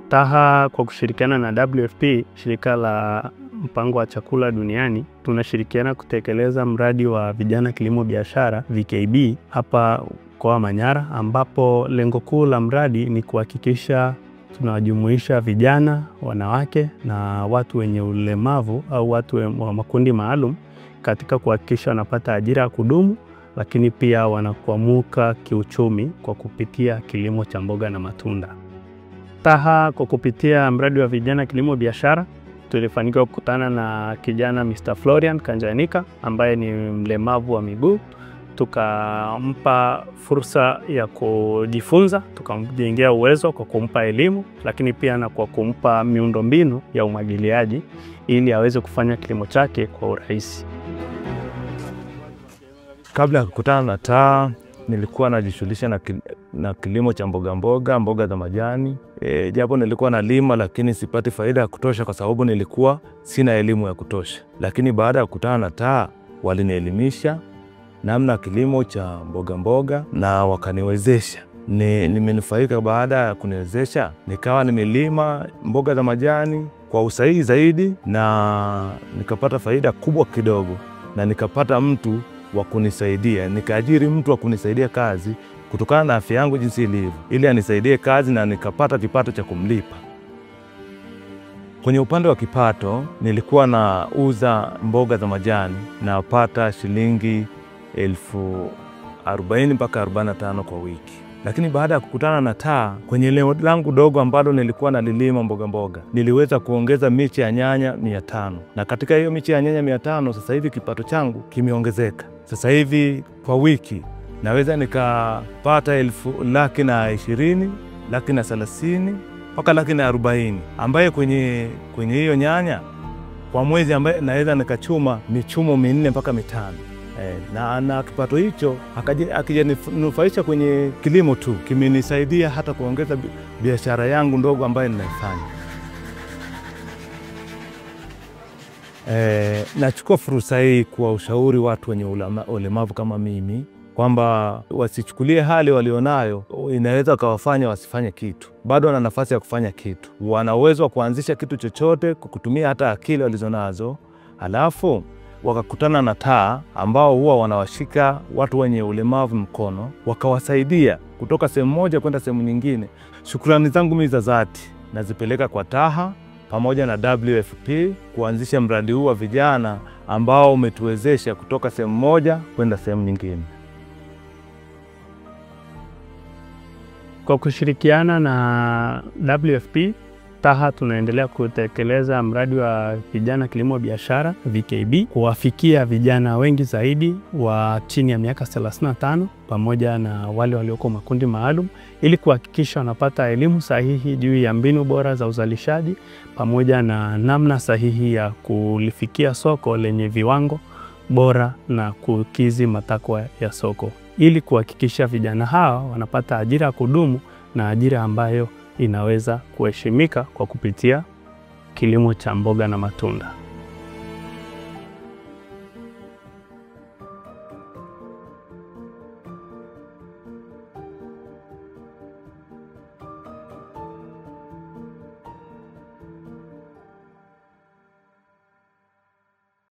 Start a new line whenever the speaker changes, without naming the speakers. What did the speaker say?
TAHA kwa kushirikiana na WFP, shirika la mpango wa chakula duniani, tunashirikiana kutekeleza mradi wa vijana kilimo biashara VKB hapa mkoa wa Manyara, ambapo lengo kuu la mradi ni kuhakikisha tunawajumuisha vijana, wanawake na watu wenye ulemavu au watu wa makundi maalum katika kuhakikisha wanapata ajira ya kudumu, lakini pia wanakwamuka kiuchumi kwa kupitia kilimo cha mboga na matunda. TAHA kwa kupitia mradi wa vijana kilimo biashara tulifanikiwa kukutana na kijana Mr. Florian Kanjanika ambaye ni mlemavu wa miguu. Tukampa fursa ya kujifunza, tukamjengea uwezo kwa kumpa elimu, lakini pia na kwa kumpa miundombinu ya umwagiliaji ili aweze kufanya kilimo chake kwa urahisi.
Kabla ya kukutana na TAHA nilikuwa najishughulisha na kilimo cha mboga mboga, mboga za majani. Japo nilikuwa nalima lakini sipati faida ya kutosha kwa sababu nilikuwa sina elimu ya kutosha. Lakini baada ya kukutana na TAHA walinielimisha namna kilimo cha mboga mboga na wakaniwezesha. Nimenufaika baada ya kuniwezesha, nikawa nimelima mboga za majani kwa usahihi zaidi na nikapata faida kubwa kidogo, na nikapata mtu wa kunisaidia, nikaajiri mtu wa kunisaidia kazi kutokana na afya yangu jinsi ilivyo, ili anisaidie kazi na nikapata kipato cha kumlipa. Kwenye upande wa kipato, nilikuwa nauza mboga za majani napata shilingi 40,000 mpaka 45 kwa wiki. Lakini baada ya kukutana na TAHA, kwenye eneo langu dogo ambalo nilikuwa nalilima mboga mboga, niliweza kuongeza miche ya nyanya 500. Na katika hiyo miche ya nyanya 500 sasa hivi kipato changu kimeongezeka. Sasa hivi kwa wiki naweza nikapata 120,000, 130,000 mpaka 140,000, ambaye kwenye hiyo nyanya kwa mwezi ambaye naweza nikachuma michumo 4 mpaka 5. Na kipato hicho akijaninufaisha kwenye kilimo tu, kimenisaidia hata kuongeza biashara yangu ndogo ambayo ninaifanya. Nachukua fursa hii kwa ushauri watu wenye ulemavu kama mimi kwamba wasichukulie hali walionayo inaweza kawafanya wasifanye kitu. Bado wana nafasi ya kufanya kitu. Wana uwezo wa kuanzisha kitu chochote kwa kutumia hata akili walizonazo. Halafu wakakutana na TAHA ambao huwa wanawashika watu wenye ulemavu mkono, wakawasaidia kutoka sehemu moja kwenda sehemu nyingine. Shukrani zangu mimi za dhati nazipeleka kwa TAHA pamoja na WFP kuanzisha mradi huu wa vijana ambao umetuwezesha kutoka sehemu moja kwenda sehemu nyingine.
Kwa kushirikiana na WFP, TAHA tunaendelea kutekeleza mradi wa vijana kilimo biashara VKB, kuwafikia vijana wengi zaidi wa chini ya miaka 35 pamoja na wale walioko makundi maalum, ili kuhakikisha wanapata elimu sahihi juu ya mbinu bora za uzalishaji pamoja na namna sahihi ya kulifikia soko lenye viwango bora na kukizi matakwa ya soko, ili kuhakikisha vijana hawa wanapata ajira ya kudumu na ajira ambayo inaweza kuheshimika kwa kupitia kilimo cha mboga na matunda.